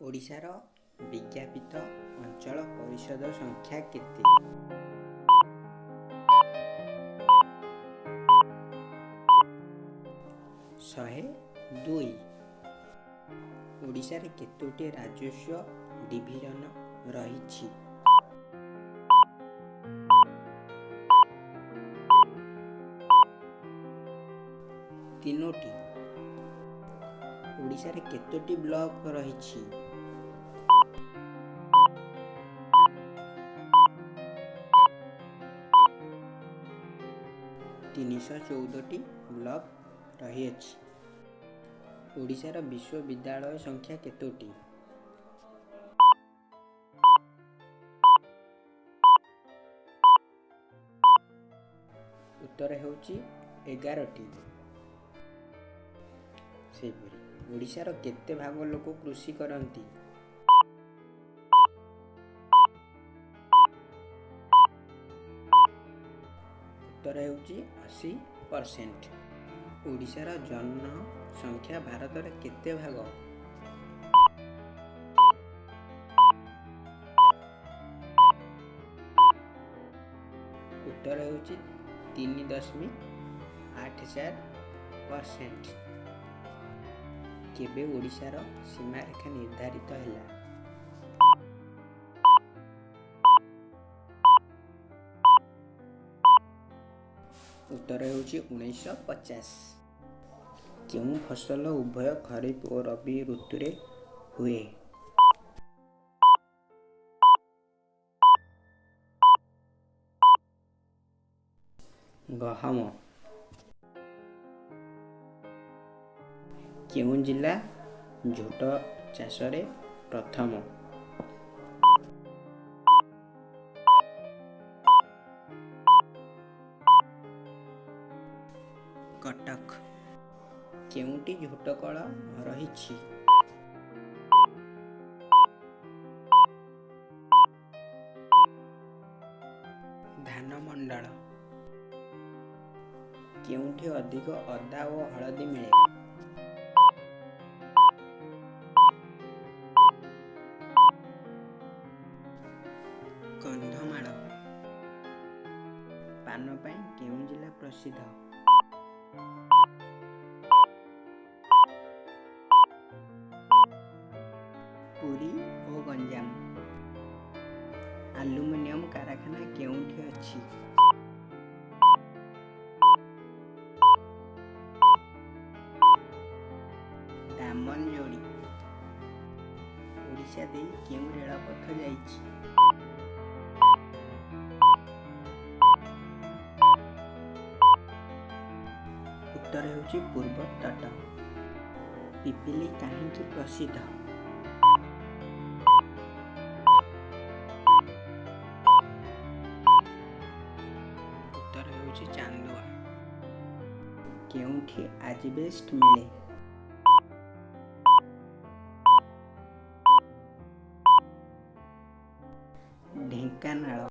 ଓଡ଼ିଶାର ବିଜ୍ଞାପିତ ଅଞ୍ଚଳ ପରିଷଦ ସଂଖ୍ୟା କେତେ? 102। ଓଡ଼ିଶାରେ କେତୋଟି ରାଜସ୍ୱ ଡିଭିଜନ ରହିଛି? 3ଟି। ଓଡ଼ିଶାରେ କେତୋଟି ବ୍ଲକ ରହିଛି? 314ଟି ବ୍ଲକ ରହିଅଛି। ଓଡ଼ିଶାର ବିଶ୍ୱବିଦ୍ୟାଳୟ ସଂଖ୍ୟା କେତୋଟି? ଉତ୍ତର ହେଉଛି 11ଟି। ସେହିପରି ଓଡ଼ିଶାର କେତେ ଭାଗ ଲୋକ କୃଷି କରନ୍ତି? ଉତ୍ତର ହେଉଛି 80%। ଓଡ଼ିଶାର ଜନସଂଖ୍ୟା ଭାରତରେ କେତେ ଭାଗ? ଉତ୍ତର ହେଉଛି 3.84%। କେବେ ଓଡ଼ିଶାର ସୀମାରେଖା ନିର୍ଦ୍ଧାରିତ ହେଲା? ଉତ୍ତର ହେଉଛି 1950। କେଉଁ ଫସଲ ଉଭୟ ଖରିଫ ଓ ରବି ଋତୁରେ ହୁଏ? ଗହମ। କେଉଁ ଜିଲ୍ଲା ଝୋଟ ଚାଷରେ ପ୍ରଥମ? କଟକ। କେଉଁଠି ଝୋଟକଳ ରହିଛି? ଧାନମଣ୍ଡଳ। କେଉଁଠି ଅଧିକ ଅଦା ଓ ହଳଦୀ ମିଳେ? କନ୍ଧମାଳ। ପାନ ପାଇଁ କେଉଁ ଜିଲ୍ଲା ପ୍ରସିଦ୍ଧ? ପୁରୀ ଓ ଗଞ୍ଜାମ। ଆଲୁମିନିୟମ କାରଖାନା କେଉଁଠି ଅଛି? ଦାମନଯୋଡ଼ି। ଓଡ଼ିଶା ଦେଇ କେଉଁ ରେଳପଥ ଯାଇଛି? ଉତ୍ତର ହେଉଛି ପୂର୍ବ ତଟ। ପିପିଲି କାହିଁକି ପ୍ରସିଦ୍ଧ? ଉତ୍ତର ହେଉଛି ଚାନ୍ଦୁଆ। କେଉଁଠି ଆଜବେଷ୍ଟ ମିଳେ? ଢେଙ୍କାନାଳ।